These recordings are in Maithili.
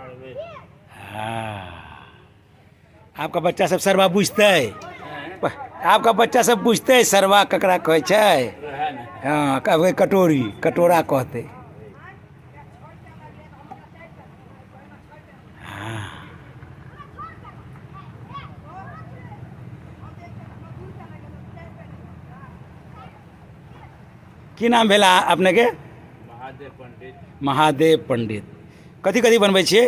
हाँ, आपका बच्चा सब सरवा बुझतै? आपका बच्चा सब बुझतै सरवा ककरा कहै छै? हँ, कहबै कटोरी, कटोरा कहतै। हँ, की नाम भेल अपनेके? महादेव पंडित। महादेव पंडित। कथी कथी बनबै छियै?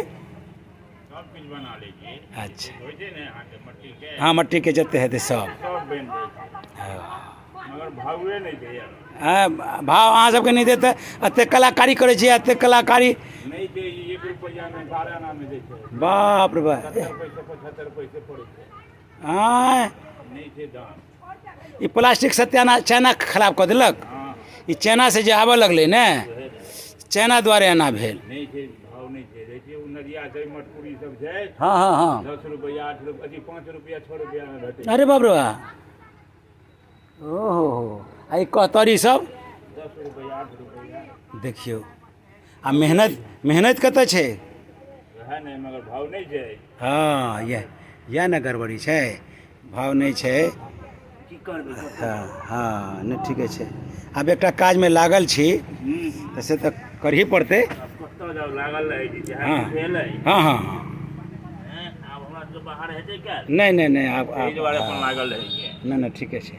सब किछु बना लै छियै। अच्छा। होइ छै ने अहाँके मट्टीके? हँ, मट्टीके जते हेतै सब। सब बनि जाइ छै। हँ। मगर भावे नहि छै यार। हँ, भाव अहाँ सबके नहि देत? एतेक कलाकारी करै छियै, एतेक कलाकारी। नहि छै। 1 रुपैआमे 12 आनामे दै छै। बाप रे बाप! 70 पैसे, 75 पैसे पड़ै छै। आँय? नहि छै दाम। ई प्लास्टिक सत्याना चाइना खराब कऽ देलक। हँ। ई चाइना से जे आबऽ लगलै ने, चाइना दुआरे एना भेल। नहि छै भाव, नहि छै। रहै छै ओ नदिया छै, मटकुरी सब छै। हँ हँ हँ 10 रुपैआ, 8 रुपैआ, अथी 5 रुपैआ, 6 रुपैआमे भेटै छै। अरे बाप रे बा! ओहो हो, आ ई कतरी सब? 10 रुपैआ, 8 रुपैआ। देखियौ, आ मेहनत, मेहनत कतऽ छै? वएह नहि, मगर भाव नहि छै। हँ, इएह ने गड़बड़ी छै, भाव नहि छै। की करबै? हँ हँ नहि, ठीके छै। आब एकटा काजमे लागल छी तऽ से तऽ करही पड़तै। आब कतऽ जाउ, लागल रहै छी। हँ। भेलै। हँ हँ हँ हैं, आब हमरा सबके बाहर हेतै काल्हि? नहि नहि नहि, आब एहि दुआरे अपन आब लागल रहै छियै। नहि नहि, ठीके छै।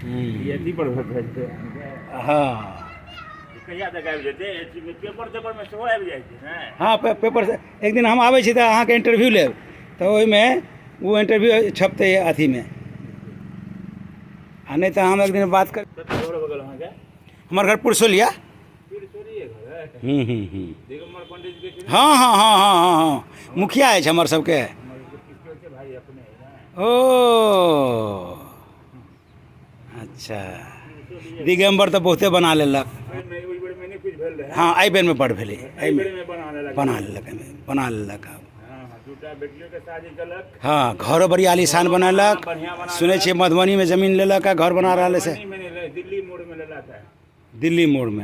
ई अथी पर भेट जेतै अहाँके? हँ। कहिया तक आबि जेतै? अथीमे पेपर तेपरमे सेहो आबि जाइ छै ने? हँ, पेपर से एक दिन हम आबै छी तऽ अहाँके इंटरव्यू लेब, तऽ ओहिमे ओ इंटरव्यू छपतै अथीमे। आ नहि तऽ हम एक दिन बात कर कतऽ घर भऽ गेल अहाँके? हमर घर पुरसोलिया। पिरसोलिये घर है? हूँ हूँ हूँ दिगम्बर पंडित के छै? हँ हँ हँ हँ हँ हँ मुखिया अछि हमर सबके। हमर के भाई अपने है ने। ओ अच्छा, दिगम्बर तऽ बहुते बना लेलक। नहि, ओहि बेर मे नहि कुछ भेल रहै। हँ, एहि बेरमे बड़ भेलै। एहि बेर मे बना लेलक। बना लेलक, एहिमे बना लेलक आब। हँ हँ दूटा बेटियो के शादी केलक। हँ, घरो बड़ी आलीशान बनेलक। बढ़िआँ बना। सुनै छियै मधुबनीमे जमीन लेलक आ घर बना रहल है से। मधुबनी मे नहि, दिल्ली मोड़ मे लेलक है। दिल्ली मोड़मे।